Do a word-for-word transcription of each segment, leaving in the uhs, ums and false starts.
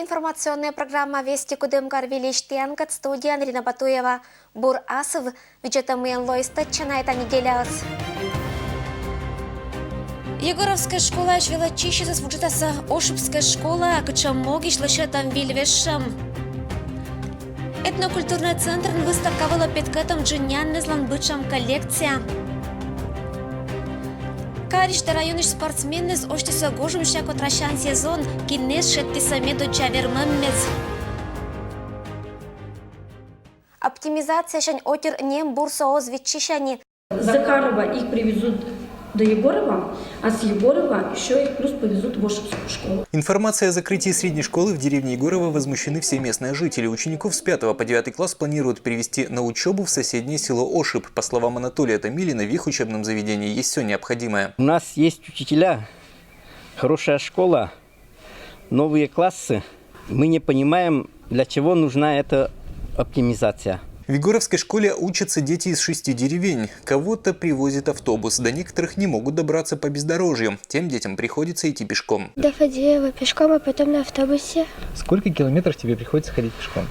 Информационная программа «Вести» Кудымкар выльысь тіянкӧд, студияын Рина Батуева. Бур асыв, видзӧтӧммӧй лои стӧч на эта неделяыс. Егоровскӧй школаысь велӧдчысьӧс вуджӧдасны Ошибскӧй школаӧ, кытшӧм могысь лӧсьӧдам выль вежсьӧм. Этнокультурнӧй центрын выставка вылӧ петкӧдтӧм джынняннызлӧн бытшӧм коллекция. Карысь да районысь спортсменныс осьтісны гожӧмся котрасян сезон, киныс шедьтіс медоддза вермӧммес. Оптимизациясянь отир нем бурсӧ оз виччысяны. Захарова их привезут до Егорова, а с Егорова еще их плюс повезут в Ошибскую школу. Информацией о закрытии средней школы в деревне Егорова возмущены все местные жители. Учеников с пятого по девятый класс планируют перевести на учебу в соседнее село Ошиб. По словам Анатолия Томилина, в их учебном заведении есть все необходимое. У нас есть учителя, хорошая школа, новые классы. Мы не понимаем, для чего нужна эта оптимизация. В Егоровской школе учатся дети из шести деревень. Кого-то привозит автобус, до некоторых не могут добраться по бездорожью. Тем детям приходится идти пешком. До Фадеева пешком, а потом на автобусе. Сколько километров тебе приходится ходить пешком?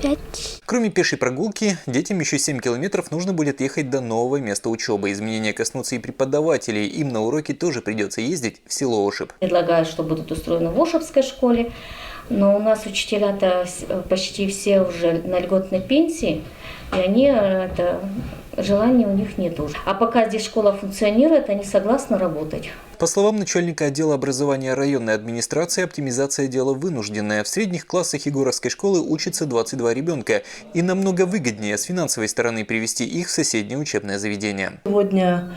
Пять. Кроме пешей прогулки, детям еще семь километров нужно будет ехать до нового места учебы. Изменения коснутся и преподавателей. Им на уроки тоже придется ездить в село Ошиб. Предлагаю, что будут устроены в Ошибской школе, но у нас учителя-то с- почти все уже на льготной пенсии, и они, э, это, желания у них нет уже. А пока здесь школа функционирует, они согласны работать. По словам начальника отдела образования районной администрации, оптимизация — дело вынужденное. В средних классах Егоровской школы учатся двадцать два ребенка. И намного выгоднее с финансовой стороны перевести их в соседнее учебное заведение. Сегодня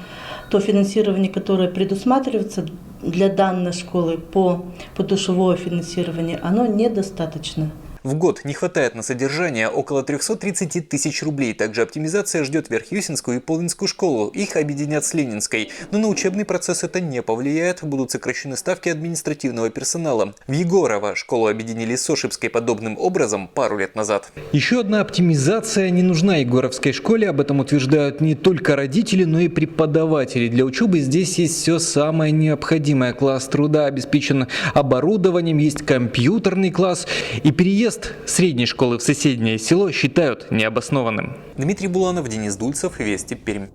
то финансирование, которое предусматривается для данной школы по подушевое финансирование, оно недостаточно. В год не хватает на содержание около трёхсот тридцати тысяч рублей. Также оптимизация ждёт Верхъёсинскую и Полынскую школу. Их объединят с Ленинской. Но на учебный процесс это не повлияет. Будут сокращены ставки административного персонала. В Егорово школу объединили с Ошибской подобным образом пару лет назад. Ещё одна оптимизация не нужна Егоровской школе. Об этом утверждают не только родители, но и преподаватели. Для учёбы здесь есть всё самое необходимое. Класс труда обеспечен оборудованием, есть компьютерный класс. И переезд средней школы в соседнее село считают необоснованным. Дмитрий Буланов, Денис Дульцев, Вести, Пермь.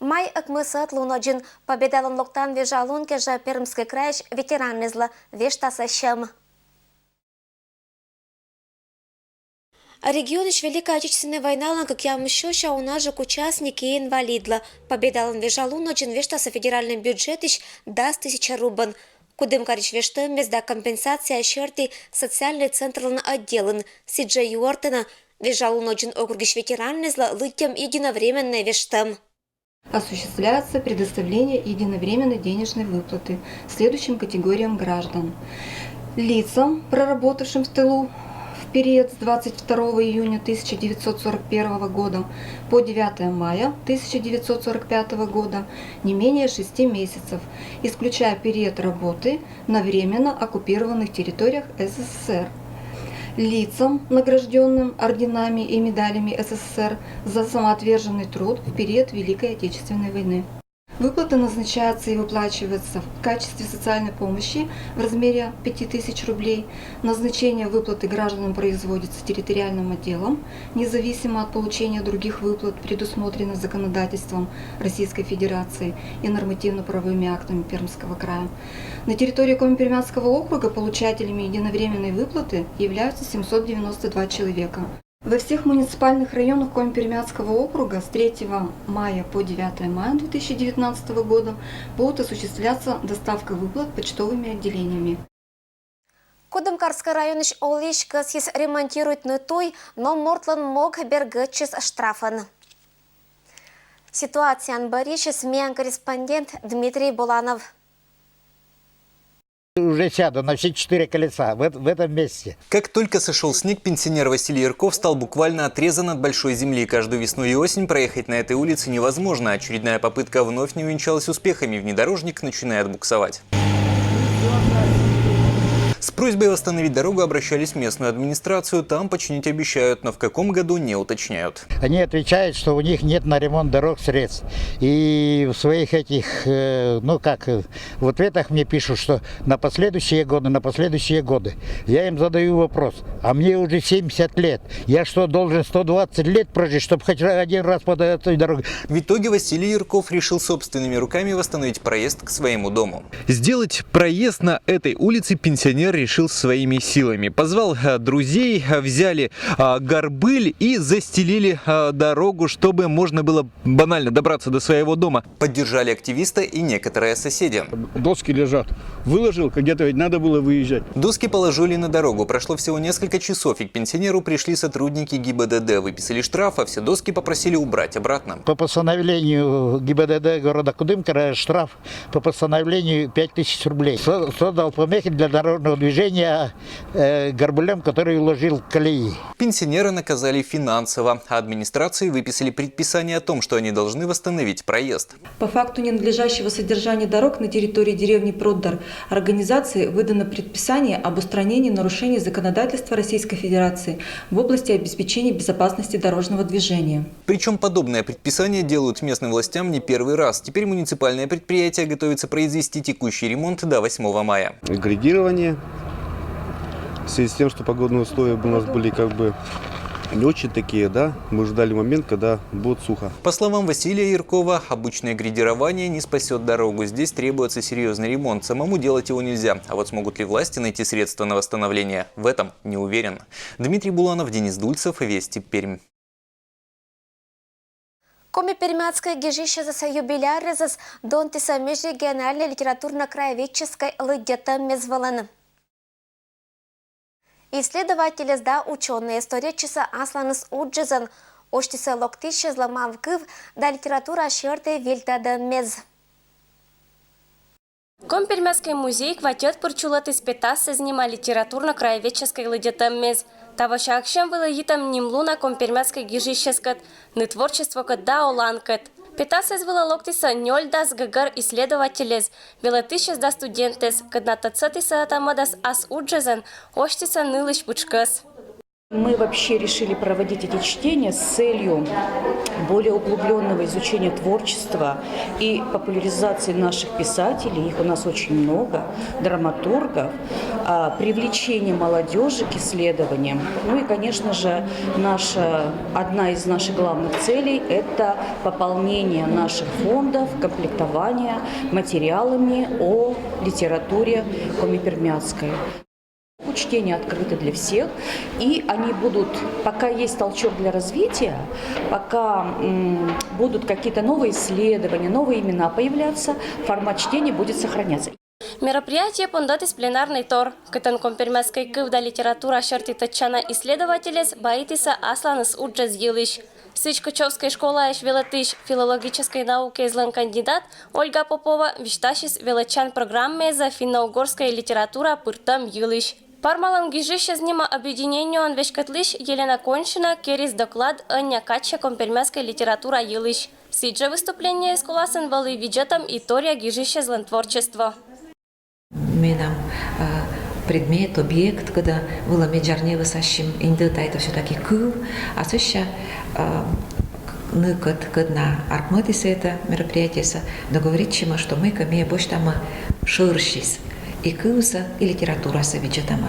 Май ӧкмысӧд лунӧдзын Победалӧн локтан вежалун кежлӧ Пермскӧй крайысь ветераннызлы вештасны сьӧм. Регионысь Великӧй Отечественнӧй войналӧн кӧкъямыс сёся унажык участник и инвалидлы Победалӧн вежалунӧдзын вештасны федеральнӧй бюджетысь дас тысяча рубльӧн. Кудымкарысь вештӧммес да компенсация сьӧрті социальнӧй центрлӧн отделын. Сідзжӧ юӧртӧны вежалунӧдзын округысь ветераннызлы лыддьӧм единовременнӧй вештӧм. Осуществляется предоставление единовременной денежной выплаты следующим категориям граждан: лицам, проработавшим в тылу в период с двадцать второго июня тысяча девятьсот сорок первого года по девятое мая тысяча девятьсот сорок пятого года не менее шести месяцев, исключая период работы на временно оккупированных территориях С С С Р, лицам, награждённым орденами и медалями С С С Р за самоотверженный труд в период Великой Отечественной войны. Выплата назначается и выплачивается в качестве социальной помощи в размере пяти тысяч рублей. Назначение выплаты гражданам производится территориальным отделом, независимо от получения других выплат, предусмотренных законодательством Российской Федерации и нормативно-правовыми актами Пермского края. На территории Коми-Пермяцкого округа получателями единовременной выплаты являются семьсот девяносто два человека. Во всех муниципальных районах Коми-Пермяцкого округа с третьего мая по девятое мая две тысячи девятнадцатого года будут осуществляться доставка выплат почтовыми отделениями. Кудымкарскӧй районысь олысь кӧсйис ремонтируйтны туй, но мортлӧн мог бергӧдчис штрафӧн. Ситуацияӧн бӧрйысис миян корреспондент Дмитрий Буланов. Уже сяду на все четыре колеса в, эт- в этом месте. Как только сошёл снег, пенсионер Василий Ярков стал буквально отрезан от большой земли. Каждую весну и осень проехать на этой улице невозможно. Очередная попытка вновь не увенчалась успехами. Внедорожник начинает буксовать. С С просьбой восстановить дорогу обращались в местную администрацию. Там починить обещают, но в каком году — не уточняют. Они отвечают, что у них нет на ремонт дорог средств. И в своих этих, э, ну как, э, в ответах мне пишут, что на последующие годы, на последующие годы. Я им задаю вопрос: а мне уже семьдесят лет. Я что, должен сто двадцать лет прожить, чтобы хоть один раз подать этой дороге? В итоге Василий Ярков решил собственными руками восстановить проезд к своему дому. Сделать проезд на этой улице пенсионер решил своими силами. Позвал э, друзей, э, взяли э, горбыль и застелили э, дорогу, чтобы можно было банально добраться до своего дома. Поддержали активиста и некоторые соседи. Доски лежат. Выложил, где-то ведь надо было выезжать. Доски положили на дорогу. Прошло всего несколько часов, и к пенсионеру пришли сотрудники ГИБДД, выписали штраф, а все доски попросили убрать обратно. По постановлению ГИБДД города Кудымкара штраф по постановлению пять тысяч рублей. Создал помехи для дорожного движения э, горбылем, который уложил колеи. Пенсионера наказали финансово, а администрации выписали предписание о том, что они должны восстановить проезд. По факту ненадлежащего содержания дорог на территории деревни Проддар организации выдано предписание об устранении нарушений законодательства Российской Федерации в области обеспечения безопасности дорожного движения. Причем подобное предписание делают местным властям не первый раз. Теперь муниципальное предприятие готовится произвести текущий ремонт до восьмого мая. Грейдирование. В связи с тем, что погодные условия у нас были как бы не очень такие, да, мы ждали момент, когда будет сухо. По словам Василия Яркова, обычное грейдирование не спасет дорогу. Здесь требуется серьезный ремонт. Самому делать его нельзя. А вот смогут ли власти найти средства на восстановление, в этом не уверен. Дмитрий Буланов, Денис Дульцев, Вести Пермь. Коми-пермяцкӧй гижысьӧзса юбилярезӧс донтіса межрегиональнӧй литературно-краеведческӧй лыддьӧдӧммез вылын. Исследовательӧс да учёнӧйӧс торйӧдчисӧ асланыс уджӧзӧн, осьтісӧ локтысьӧзлы мам кыв да литература сьӧрті вильтӧдӧммез. Коми-пермяцкӧй музей кватьӧд пыр чулӧдіс «Петасыс» нима литературно-краеведческӧй лыддьӧдӧммез. Тавося ӧксьӧм вылӧ йитӧм нимлуна коми-пермяцкӧй гижысьӧзкӧд, ны творчествокӧд да оланкӧд. «Петасыс» вылӧ локтісӧ нёльдас гӧгӧр исследовательӧс, велӧдысьӧс да студентӧс, кӧд на тӧдсӧдісӧ ӧта-мӧдас ас уджӧзӧн, осьтісӧ нылысь пытшкӧс. Мы вообще решили проводить эти чтения с целью более углубленного изучения творчества и популяризации наших писателей, их у нас очень много, драматургов, а, привлечение молодежи к исследованиям. Ну и, конечно же, наша, одна из наших главных целей — это пополнение наших фондов, комплектование материалами о литературе коми-пермяцкой. Чтения открыты для всех, и они будут, пока есть толчок для развития, пока м, будут какие-то новые исследования, новые имена появляться, формат чтения будет сохраняться. Мероприятие пондӧтіс пленарнӧй тор, кытӧн коми-пермяцкӧй кыв да литература сьӧрті тӧдчана исследовательӧс баитісӧ асланыс уджӧс йылысь. Сідз, Кычевскӧй школаысь велӧдысь, филологическӧй наукаэзлӧн кандидат Ольга Попова висьтасис велӧдчан программаэзӧ финно-угорскӧй литература пыртӧм йылысь. «Пармалӧм гижысьӧз» нима объединениеӧн веськӧдлысь Елена Коньшина керис доклад Ӧня Качча коми-пермяцкӧй литература йылысь. Сідзжӧ выступлениеыс коласын вӧлі видзӧдӧм и торъя гижысьӧзлӧн творчество. Менам э, предмет, объект, кӧдӧ вӧлі ме дзарни вӧсасим индӧ, тайӧ всё-таки кыв, а сэсся э, ныкӧд, кӧд на артмӧдісӧ это мероприятиесӧ, договоритчимӧ, что мыйкӧ ми босьтамӧ шӧрсьыс и кывсӧ, и литературасӧ видзӧдамӧ.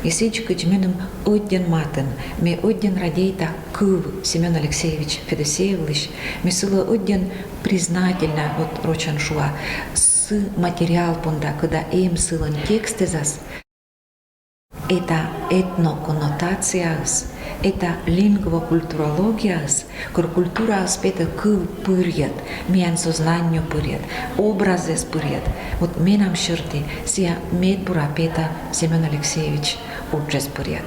И сідз кыдз меным ӧддьӧн матын, ме ӧддьӧн радейта кыв Семён Алексеевич Федосеевлысь, ме сылы ӧддьӧн признательна, вот рочӧн шуа, сы материал понда, кӧда эм сылӧн текстъясас. Это этноконнотацияыс, это лингвокультурологияыс, кор культураыс петӧ кыв пырйӧд, миян сознанньӧ пырйӧд, образыс пырйӧд. Вот менам сьӧрті сійӧ медбура петӧ Семён Алексеевич уджыс пырйӧд.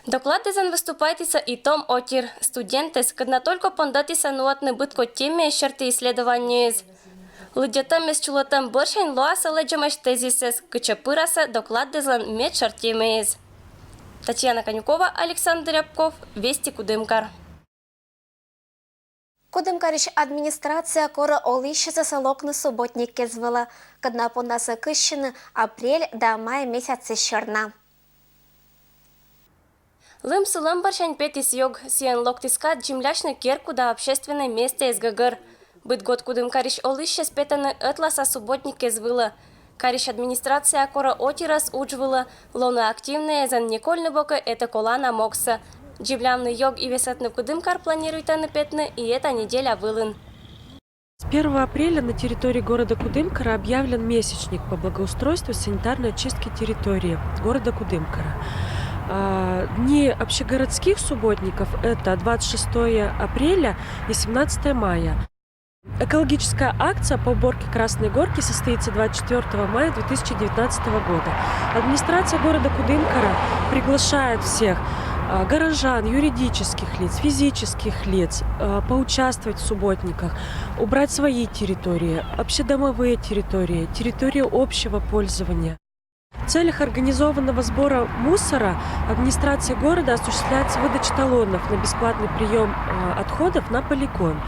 Докладдісӧн выступайтісӧ и том отир, студентыс, кӧд на только пондӧтісӧ нуӧдны быд кодь темаяс сьӧрті исследованиеяс. Лыддьӧдӧммес чулӧдӧм бӧрсянь лоасӧ лэдзӧмаӧсь тезисыс, кытчӧ пырасӧ докладдіслӧн медшӧр темаяс. Татьяна Конюкова, Александр Рябков, Вести Кудымкар. Кудымкарысь администрация корӧ олысьсӧ локны субботниккез вылӧ, кӧд на пондасӧ кыссьыны апрель да май месяцысь сёрна. Лым сылӧм бӧрсянь петіс ёг, сійӧн локтіс кад землясьны керку да общественнӧй местаэз гӧгӧр. Быд год Кудымкарысь олысьсӧ петӧны ӧтласа субботниккез вылӧ. Карысь администрация корӧ отирас удж вылӧ лоны активнӧйӧсь, не кольны бокӧ этӧ колана могсӧ. Землявны ёг и весӧтны Кудымкар планируйтӧны петны и эта неделя вылын. С первого апреля на территории города Кудымкара объявлен месячник по благоустройству и санитарной очистке территории города Кудымкара. А, дни общегородских субботников — это двадцать шестое апреля и семнадцатое мая. Экологическая акция по уборке Красной Горки состоится двадцать четвёртого мая две тысячи девятнадцатого года. Администрация города Кудымкара приглашает всех, а, горожан, юридических лиц, физических лиц, а, поучаствовать в субботниках, убрать свои территории, общедомовые территории, территории общего пользования. В целях организованного сбора мусора администрацией города осуществляется выдача талонов на бесплатный приём, а, отходов на полигон.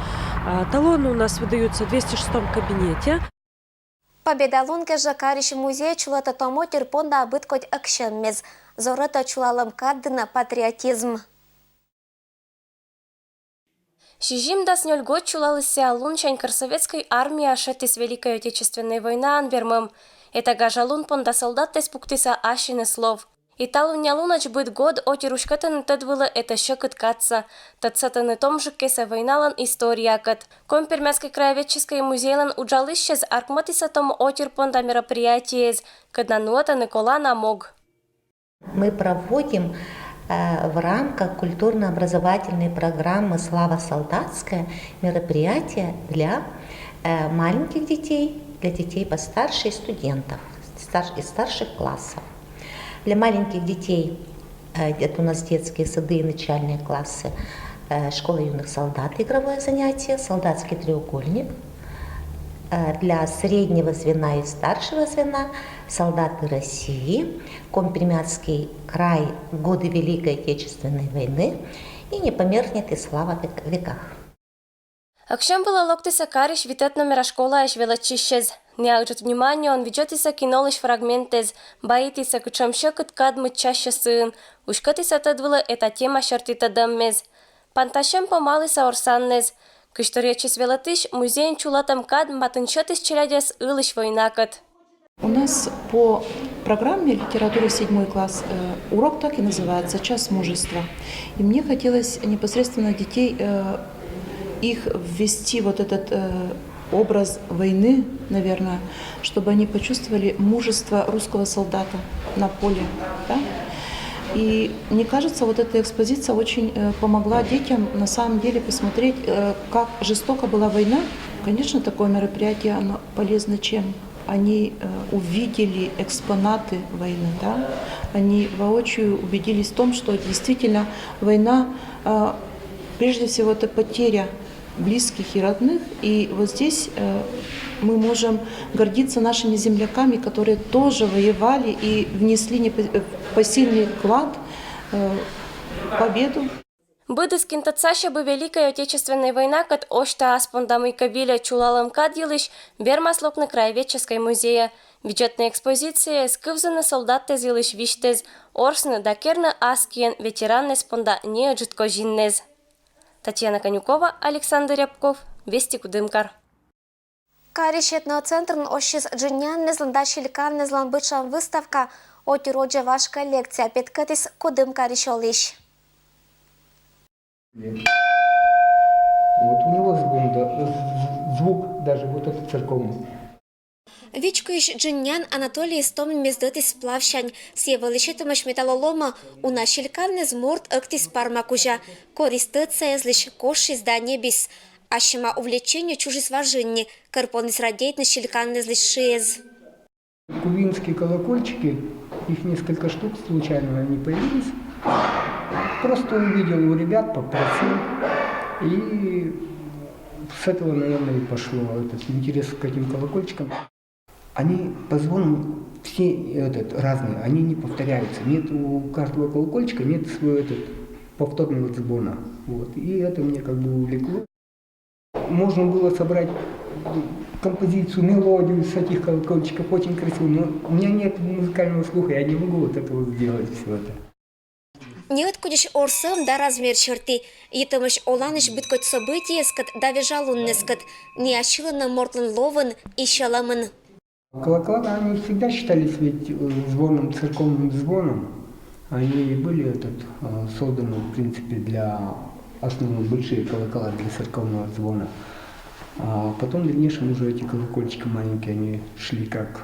А, талоны у нас выдаются в двести шестом кабинете. Победа лун кежлӧ карысь музей чулӧтӧ том отир понда быд кодь ӧксьӧммез. Зорӧтӧ чулалӧм кад дінӧ патриотизм. Сизимдас нёль год чулаліс сійӧ лунсянь, кор Советскӧй Армия шедіс Великӧй Отечественнӧй войнаын вермӧм. Эта гажа лун понда солдатъяс пуктісӧ ассьыныс лов. И талунъя лунӧдз быд год отир уськӧтӧны тӧд вылӧ этӧ сьӧкыд кадсӧ, тӧдсӧтӧны томджыккесӧ войналӧн историякӧд. Коми-Пермяцкӧй краеведческӧй музейлӧн уджалысьяс артмӧтісӧ том отир понда мероприятиеяс, кӧд на нуӧтӧны колана мог. Мы проводим, э, в рамках культурно-образовательной программы «Слава солдатская» мероприятия для, э, маленьких детей, для детей постарше и студентов, стар-, из старших классов. Для маленьких детей, э, это у нас детские сады и начальные классы, э, школа юных солдат, игровое занятие, солдатский треугольник. Э, для среднего звена и старшего звена «Солдаты России», «Коми-Пермяцкий край в годы Великой Отечественной войны» и «Не померкнет и слава век-, веках». Ӧксьӧм вылӧ локтісӧ карысь витӧд номера школаысь велӧдчысьяс. Найӧ ыджыд вниманиеӧн видзӧдісӧ кинолысь фрагментэз, баитісӧ, кутшӧм сьӧкыд кад мыччасьӧ сыын, уськӧтісӧ тӧд вылӧ эта тема серти тӧдӧммес. Пантасьӧм помалісӧ орсаннэз. Кыдз торйӧдчис велӧдысь, музейын чулатӧм кад матын сетіс челядьӧс ылысь войнакӧд. У нас по программе литературы седьмой класс, э, урок так и называется «Час мужества». И мне хотелось непосредственно детей, э, их ввести вот этот, э, образ войны, наверное, чтобы они почувствовали мужество русского солдата на поле. Да? И мне кажется, вот эта экспозиция очень, э, помогла детям на самом деле посмотреть, э, как жестоко была война. Конечно, такое мероприятие, оно полезно чем? Они, э, увидели экспонаты войны, да? Они воочию убедились в том, что действительно война, э, прежде всего, это потеря близких и родных. И вот здесь, э, мы можем гордиться нашими земляками, которые тоже воевали и внесли непо-, э, посильный вклад, э, в победу. Быдыс, кин тӧдса, сьӧбы Великӧй Отечественнӧй войнакӧд осьта ас понда мыйкӧ вильӧ чулалӧм кад йылысь, вермас локны краеведческӧй музейӧ. Видзӧдны экспозицияяс, кывзыны солдатэз йылысь висьтэз, орсны да керны ас киӧн ветераннэс понда неыджыд козиннэз. Татьяна Конюкова, Александр Рябков, Вести Кудымкар. Карысь этноцентрын оссис джынняннэзлӧн да силиканнэзлӧн быдшӧм выставка. Отир водзӧ важ коллекция петкӧдіс Кудымкарысь олысь. Вот у него звон, да, з-, звук даже вот этот церковный. Вичкоысь джыннян Анатолий Истомин мездӧтіс сплавсянь. Сійӧ вӧлі сетӧмаӧсь металлоломӧ, уна силиканнэз морт ӧктіс парма кузя. Корис тӧдсаяслысь, кошкис да ньӧбис. Ассьыма увлечение чужис важӧн нин, кор пондіс радейтны силиканнэзлысь шыэз. Кувинские колокольчики, их несколько штук случайно они появились. Просто увидел у ребят, попросил. И с этого, наверное, и пошло этот интерес к этим колокольчикам. Они по звону все, этот, разные, они не повторяются. Нет у каждого колокольчика, нет своего, этот, повторного звона. Вот. И это меня как бы увлекло. Можно было собрать композицию, мелодию с этих колокольчиков, очень красиво, но у меня нет музыкального слуха, я не могу вот этого сделать все это. Ниӧткодьысь орсӧм да размер серти, йитӧмысь оланысь быдкодь событиескӧд да вежалуннескӧд, ни асьныс мортлӧн ловын и сьӧлӧмын. Колокола, они всегда считались ведь э, звоном, церковным звоном. Они и были этот, э, созданы, в принципе, для основные большие колокола для церковного звона. А потом в дальнейшем уже эти колокольчики маленькие, они шли как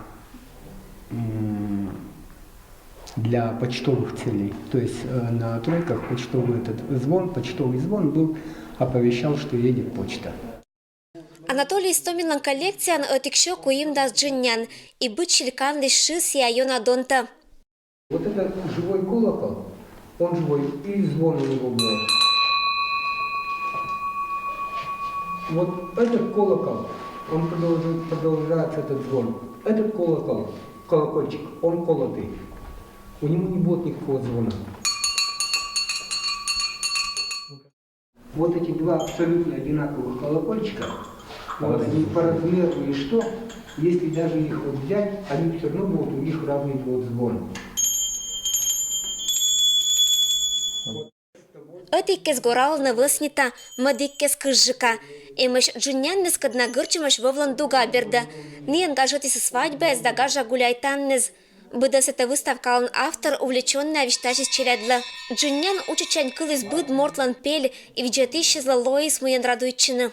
м, для почтовых целей. То есть э, на тройках почтовый этот звон, почтовый звон был, оповещал, что едет почта. Анатолий Истоминлӧн коллекцияын ӧтик сё куимдас джыннян, и быд сильканлысь шы сійӧ ёна донтӧ. Вот это живой колокол, он живой, и звон у него был. Вот этот колокол, он продолжи- продолжается этот звон. Этот колокол, колокольчик, он колотый. У него не будет никакого звона. Вот эти два абсолютно одинаковых колокольчика, вот они по размеру и что, если даже их вот взять, они все равно будут, у них разный будет звон. Ӧтиккез горалӧны вӧснита, мӧдиккез кызжыка. Эмӧсь джыннянныс, кӧдна гырчӧмӧсь вӧвлӧн дуга бердӧ. Ниӧн гажӧдісны свадьбаяс да гажа гуляйтанныс. Быдӧн сэтӧн выставкалӧн автор увлечённӧя висьтасис челядьлы: джыннян учитчан кыліс быд мортлӧн пель и видзӧдысьяслы лоис мыйӧн радуйтчыны.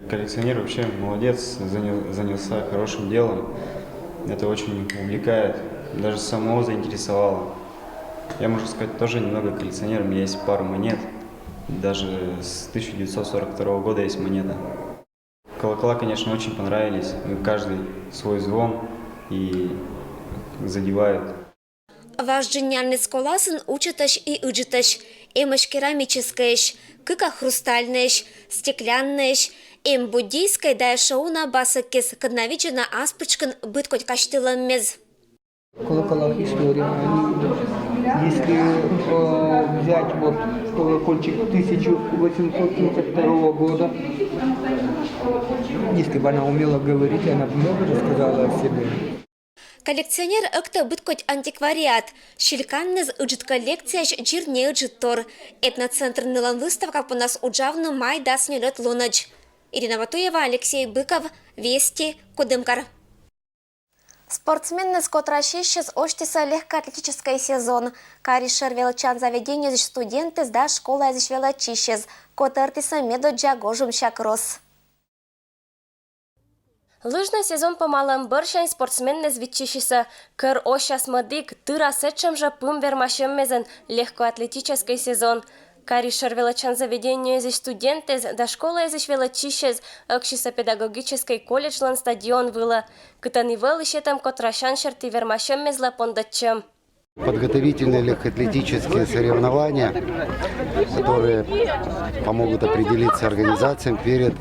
Коллекционер вообще молодец, занялся хорошим делом. Это очень увлекает, даже самого заинтересовало. Я, можно сказать, тоже немного коллекционер, у меня есть пару монет, даже с тысяча девятьсот сорок второго года есть монета. Колокола, конечно, очень понравились, каждый свой звон и задевают. Важ джыннянныс коласын учитӧсь и ыджытӧсь. Эмӧсь керамическӧйӧсь, кыка хрустальнӧйӧсь, стекляннӧйӧсь, эм буддийскӧй да эшшӧ уна басӧккез, кӧдна видзӧны ас пытшкын быдкодь казьтылӧммез. В колоколах история. Они, если э, взять вот колокольчик тысяча восемьсот семьдесят второго года, если бы она умела говорить, она бы много рассказала о себе. Коллекционер ӧктӧ быдкодь антиквариат. Сильканныс ыджыт коллекцияысь дзир неыджыд тор. Этноцентрын нылӧн выставка понас уджавны май дас нёльӧд лунӧдз. Ирина Батуева, Алексей Быков, Вести, Кудымкар. Спортсменныс котрасисьӧс осьтісӧ легкоатлетическӧй сезон. Кариз шӧр велӧдчан заведениеысь студентыс да школаысь велӧдчысьӧс. Котӧртісӧ медоддза гожӧмся кросс. Лыжнӧй сезон помалӧм бӧрсянь спортсменныс виччысисӧ. Кӧр оссяс мӧдік тыра сэтшӧм жӧ пым вермасьӧммезӧн легкоатлетическӧй сезон. Кариз шӧр велӧдчан заведениеысь студентыс да школаысь велӧдчысьӧс ӧксисӧ педагогическӧй колледжлӧн стадион вылӧ, кытӧн и вӧлі сетӧм котрасян серти вермасьӧммезлӧ пондӧдчӧм. Подготовительные легкоатлетические соревнования, которые помогут определиться организациям перед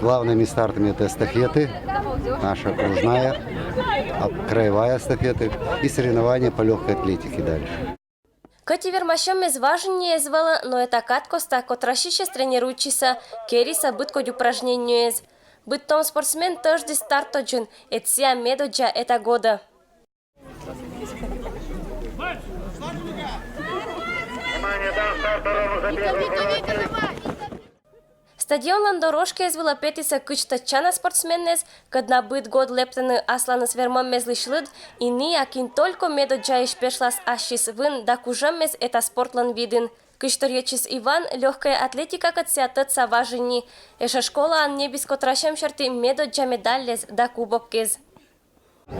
главными стартами. Это эстафеты, наша окружная, а, краевая эстафеты и соревнования по легкой атлетике дальше. Кӧть и вермасьӧммес важнӧй эз вӧлы, но этакад коста котрасисьӧс тренируйтчисӧ, керисӧ быдкодь упражнениеяс. Быдтом спортсмен тӧждіс старт тодзын, эд сійӧ медоддза этакодӧ. Стадионлӧн дорожкаыс вылӧ петісӧ кыдз тӧдчана спортсменныс, кӧдна быд год лэптӧны асланыс вермӧммезлысь лыд, и ниа, кин только медоддзаысь пешлас ассьыс вын да кужӧммес эта спортлӧн видын. Кыдз торйӧдчис Иван, лёгкӧй атлетикакӧд сійӧ тӧдса важнӧй. Эшӧ школаын ньӧбис котрасьӧм серти медоддза медальяс да кубокъяс.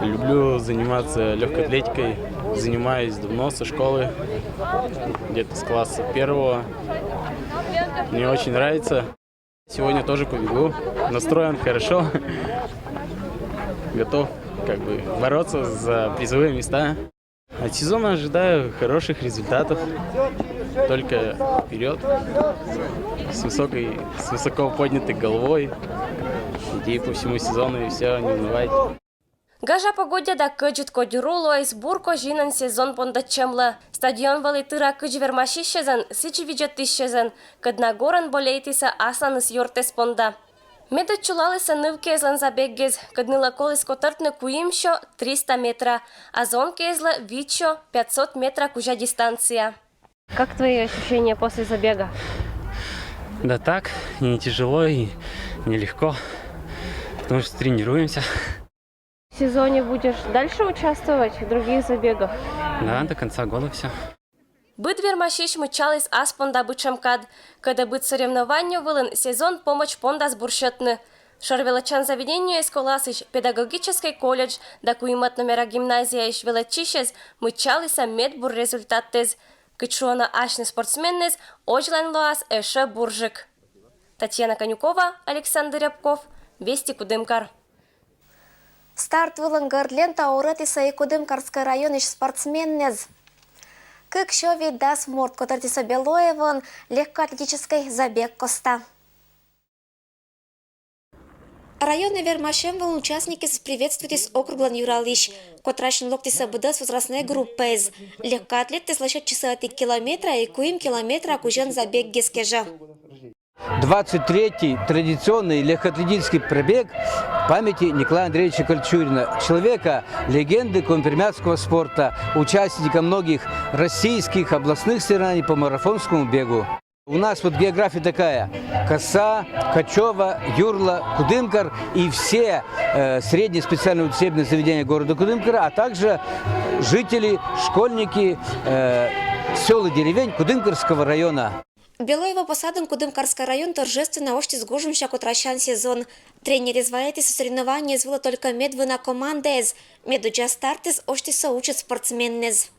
Люблю заниматься легкой атлетикой. Занимаюсь давно, со школы, где-то с класса первого. Мне очень нравится. Сегодня тоже побегу. Настроен хорошо. Готов как бы бороться за призовые места. От сезона ожидаю хороших результатов. Только вперед. С высокой, с высоко поднятой головой. Иди по всему сезону и все, не унывай. Гажа погодья да кӧдзыд кодь ру лоис бур козинӧн сезон пондӧдчӧмлы. Стадион вӧлі тыра кыдз вермасьысьӧзӧн, сідз видзӧдысьӧзӧн, кӧд на горӧн болейтісӧ асланыс ёртӧс понда. Медодь чулалісӧ ныв киӧзлӧн забеггез, кӧд нылӧ коліс котӧртны куимсё, триста метра, а зон киӧзлӧ витсё, пятьсот метра кузя дистанция. Как твои ощущения после забега? Да так, не тяжело и не легко, потому что тренируемся. В сезоне будешь дальше участвовать в других забегах? Да, до конца года все. Быд вермасьысь мыччаліс ас понда бытшӧм кад. Кӧдӧ быд соревнованиеяс вылын сезон помӧдз пондас бур сетны. Шӧр велӧдчан заведениеыс коласысь педагогическӧй колледж да куимӧд номера гимназияысь велӧдчысьӧс мыччалісӧ медбур результаттэз. Кыдз шуӧны асьным спортсменныс, озьылань лоас ещӧ бурджык. Татьяна Конюкова, Александр Рябков, Вести, Кудымкар. Старт вылын гӧрд лента орӧдісӧ и Кудымкарскӧй районысь спортсменнэс. Кык сё витьдас морт котӧртісӧ Белоевоын легкоатлетическӧй забег коста. Районӧ вермасьӧм вылын участникъясӧс приветствуйтіс округлӧн юралысь, котрасьын локтісӧ быдӧс возрастнӧй группаэз. Легкоатлеттэс лӧсьӧдчисӧ ӧтик километра и куим километра кузьӧн забеггес кежӧ. Двадцать третий традиционный легкоатлетический пробег памяти Николая Андреевича Кольчурина, человека, легенды коми-пермяцкого спорта, участника многих российских областных соревнований по марафонскому бегу. У нас вот география такая: Коса, Кочево, Юрла, Кудымкар и все э, средние специальные учебные заведения города Кудымкара, а также жители, школьники э, сел и деревень Кудымкарского района. Белоево посадын Кудымкарскӧй район торжественно ӧтчис гожӧмся котрасян сезон. Тренерыс вайӧдіс, соревнованиеяс вылӧ только медвына командаэз. Медузя стартыс ӧтчисӧ уджыд спортсменнэс.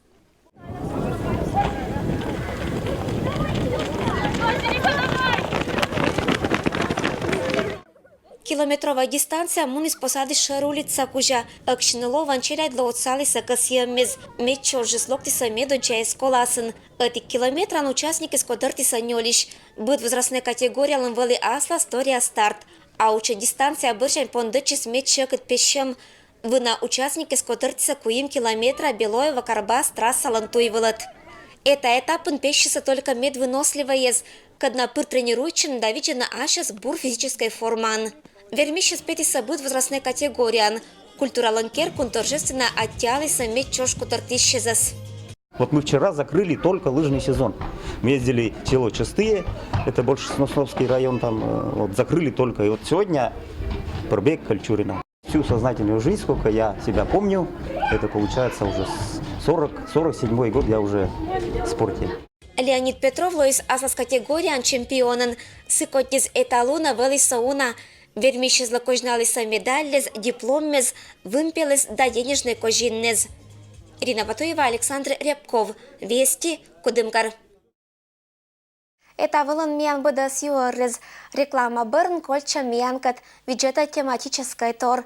Километровӧй дистанция муніс посадысь шӧр улица кузя. Ӧксиныд лоӧн челядьлы отсалісӧ кӧсйӧммес. Медся уджыс локтісӧ медузяыс коласын. Ӧтик километрӧн участникъяс котӧртісӧ нёльысь. Быд возрастнӧй категориялӧн вӧлі аслас торъя старт. А уджыд дистанция бӧрсянь пондӧдчис медсьӧкыд пессьӧм. Вына участникъяс котӧртісӧ куим километра Белоево — Карбас трассалӧн туй вылад. Эта этапын пессьысӧ только медвыносливӧйяс, кӧд на пыр тренируйтчӧны да видзӧны асьныс бур физическӧй формаӧн. Вермисьыс петісӧ быд возрастнӧй категориӧн. Культуралӧн керкаын торжественно аттьӧалісӧ медся уджысь котӧртысьясӧс. Вот мы вчера закрыли только лыжный сезон. Мы ездили в село Частые, это больше Сосновский район, там э, вот закрыли только. И вот сегодня пробег Кольчурина. Всю сознательную жизнь, сколько я себя помню, это получается уже с- сорок, сорок седьмой год я уже в спорте. Леонид Петров лоис аслас категориаын чемпионӧн. Сы кодьыс эта лунӧ вӧлі со уна. Вермисьыслы козьналісӧ медальяс, дипломъяс, вымпелыс да денежнӧй козинныс. Ирина Батуева, Александр Рябков, Вести, Кудымкар. Эта вылын миян быдӧс юӧрыс. Реклама бӧрын кольччӧм миянкӧд. Видзӧдӧй тематическӧй тор.